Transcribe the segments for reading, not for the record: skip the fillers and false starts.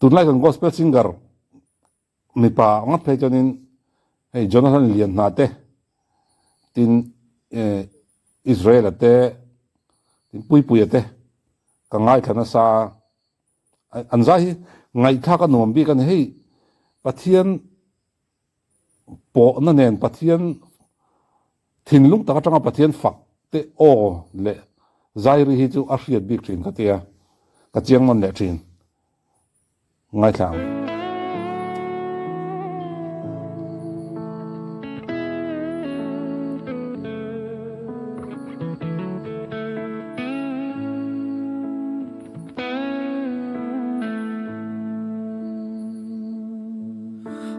Tunlai kan gospel singer mipa ngat phei chuanin hei Jonathan Lianhna te tin Israel-a te tin Puipuia te ka ngaithla nasa a, an zai hi ngaihthlak a nuam bik a ni. Hei Pathian pawhna nen Pathian thinlung tak atanga Pathian fak te aw leh zairi hi chu a hriat bik thin ka tia, ka chiang nawn leh thin. Ngaithla ang.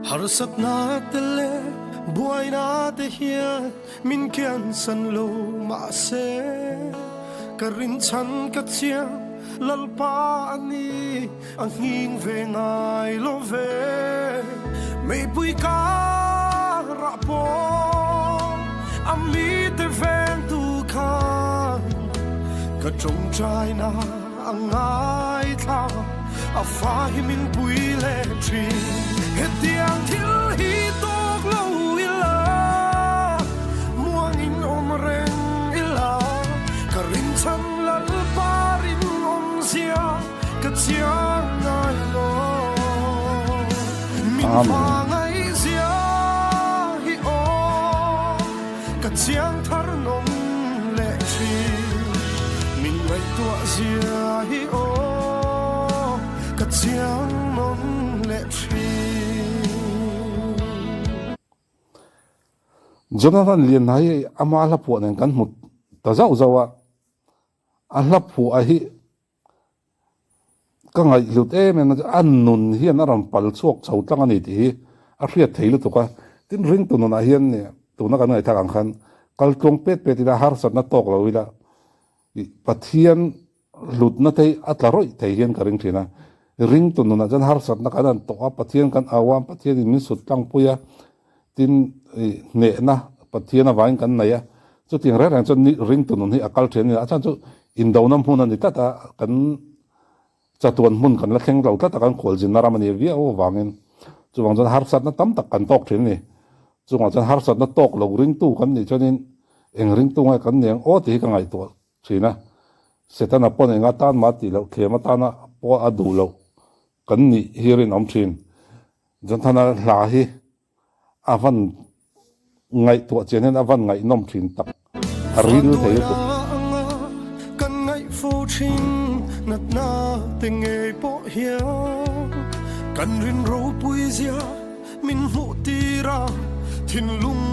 Harsatna te leh buaina te hian min kiansan lo mahse ka rinchhan ka chiang Lalpa a ni a nghing ve ngai lo ve. Meipui karah pawh a mite vengtu khan ka tawngtaina A ngaithla a fa hi min pui leh thin. Hetiang thil hi tawk lo ila, muangin awm reng ila, ka rinchhan Lalpa rinawmzia ka chiang ngai lo. Min fa ngaihzia hi aw. Ka chiang thar nawm leh thin, min ngaihtuah zia hi aw, ka chiang nawm leh thin. Jonathan Lianhna hi ama hla phuah nen kan hmu ta zauh zauh a, a hla phuah hi Ka ngaihhlut em em a chu a nun hian a rawn pal chhuak chho tlang a ni tih hi a hriat thei lutuk a. Tin, ringtu nunah hian tuna kan ngaihthlak ang khan kal tluang pet pet ila harsatna tawk lo ila Pathian hlutna te hi a tla rawih thei hian ka ring thin a. Ringtu nunah chuan harsatna kan han tawh a, Pathian kan au a, Pathianin min sut tlangpui a, tin hnehna Pathian avangin kan nei a, chutiang reng reng chuan ringtu nun hi a kal thin a ni. A chhan chu indona hmun a ni tlat a, kan chatuan hmun kan la thleng lo tlat a, kan khualzinna ram a ni viau avangin chuvang chuan harsatna tam tak kan tawk thin a ni. Chungah chuan harsatna tawk lo ringtu kan nih chuanin eng ringtu nge kan ni ang aw tih hi ka ngaihtuah thin a. Setana pawn enga tan mah tih loh thlem atana pawh a duh loh kan nih hi rinawm thin. Jonathana hla hi a van ngaihtuah chian hian a van ngaihnawm thin tak, a ril thei lutuk. Anga kan ngaih fo thin natna te ngei pawh hian kan rin ropui zia min hmuh tir a, thinlung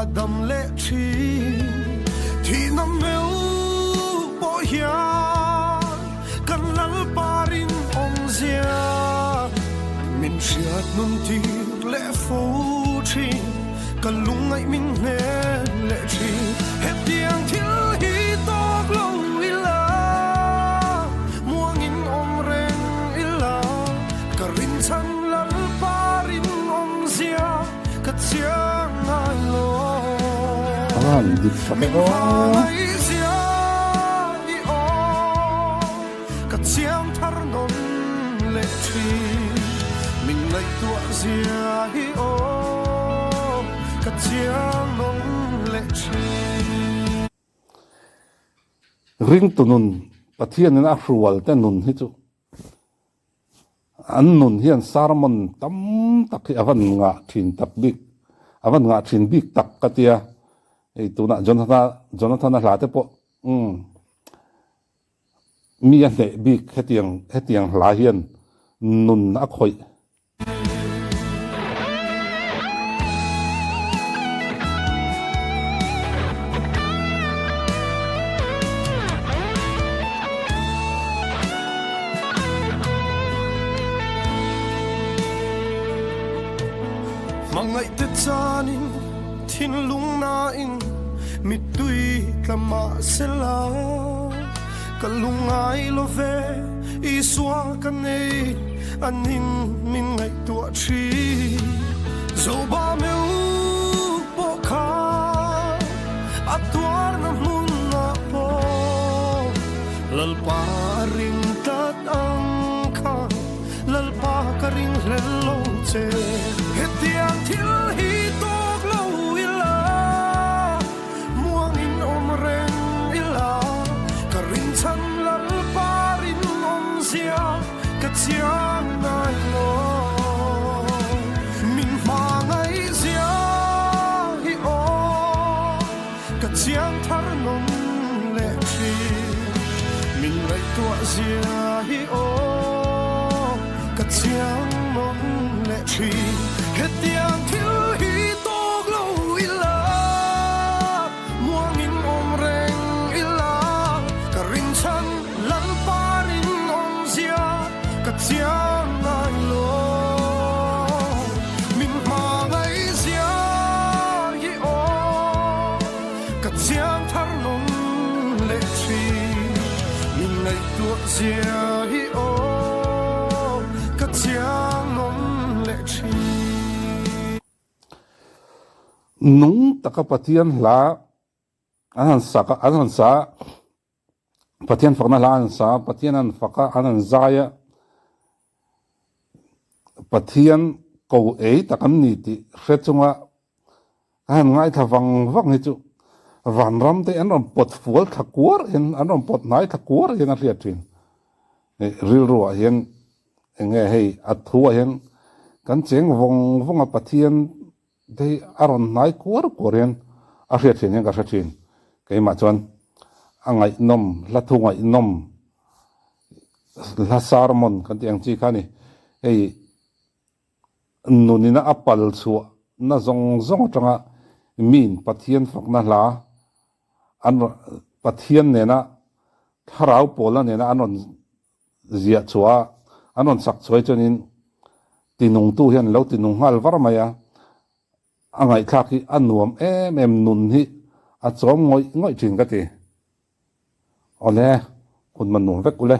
a dam leh thin. Thihna meuh pawh hian kan Lalpa rinawm zia min hriat nun tir leh fo thin, ka lungngaih min hnen leh thin. Hetiang thil hi tawk lo ila, muangin awm reng ila, ka rinchhan Lalpa rinawm zia ka chiang ngai lo. Avan dik tak Min aw. hmangaih zia i aw ka chiang thar nawn leh thin. Min ngaihtuah zia hi aw ka chiang nawn leh thin. Ringtu nun Pathianin a hrual te nun hi chu An nun hian sermon tam tak hi a van ngah thin tak bik, a van ngah thin bik tak ka tia. Hei tunah Jonathana Jonathana hla te pawh umm mi a hneh bik hetiang hetiang hla hian nun a khawih. Hmangaih te chanin thinlung nain mittui tla mahsela ka lungngai lo ve Isua ka nei a ning min ngaihtuah thin. Zoba meuh pawh kha a tuarna hmunah pawh Lalpa a ring tlat ang kha Lalpa. ringhlel lo che. Hetiang thil hi tawk lo ila, muangin awm reng ila, ka rinchhan Lalpa rinawmzia ka chiang ngai lo. Min hmangaihzia hi aw. Ka chiang thar nawn leh thin, min ngaihtuah zia hi aw. Ka chiang nawn leh thin, hetiang thil hi tawk lo ila, muangin awm reng ila, ka rinchhan Lalpa rinawmzia ka chiang ngai lo. Min hmangaihzia hi aw, ka chiang thar nawn leh thin. Min ngaihtuah zia hi aw, ka chiang nawn leh thin. Nung taka Pathian hla an han sak a, an han sa a. Pathian fakna hla an sa a, Pathian an fak a, an han zai a, Pathian ko ei tak an ni tih hre chunga a han ngaithla vang vang hi chu vanram te an rawn pawt fual thla kuar hian an rawn pawt hnai thla kuar hian a hriat thin. Rilruah hian eng nge hei a thuah hian kan cheng vawng vawng a Pathian Te hi a rawn hnai kuar kuar hian a hriat thin hian ka hre thin. Keimah chuan a ngaihnawm, hla thu ngaihnawm, hla sermon kan tih ang chi kha a ni. Hei nunina a pal chhuah na zawng zawng atanga miin Pathian fakna hla an rawn Pathian nena thlarau pawlna nena an rawn ziah chhuah a, an rawn sak chhuai chuanin tinungtu hian lo tinung nghal var mai a, a ngaihthlak hi a nuam em em nun hi a chawm ngawih ngawih thin ka ti. Awle, hun man nuam vek ule.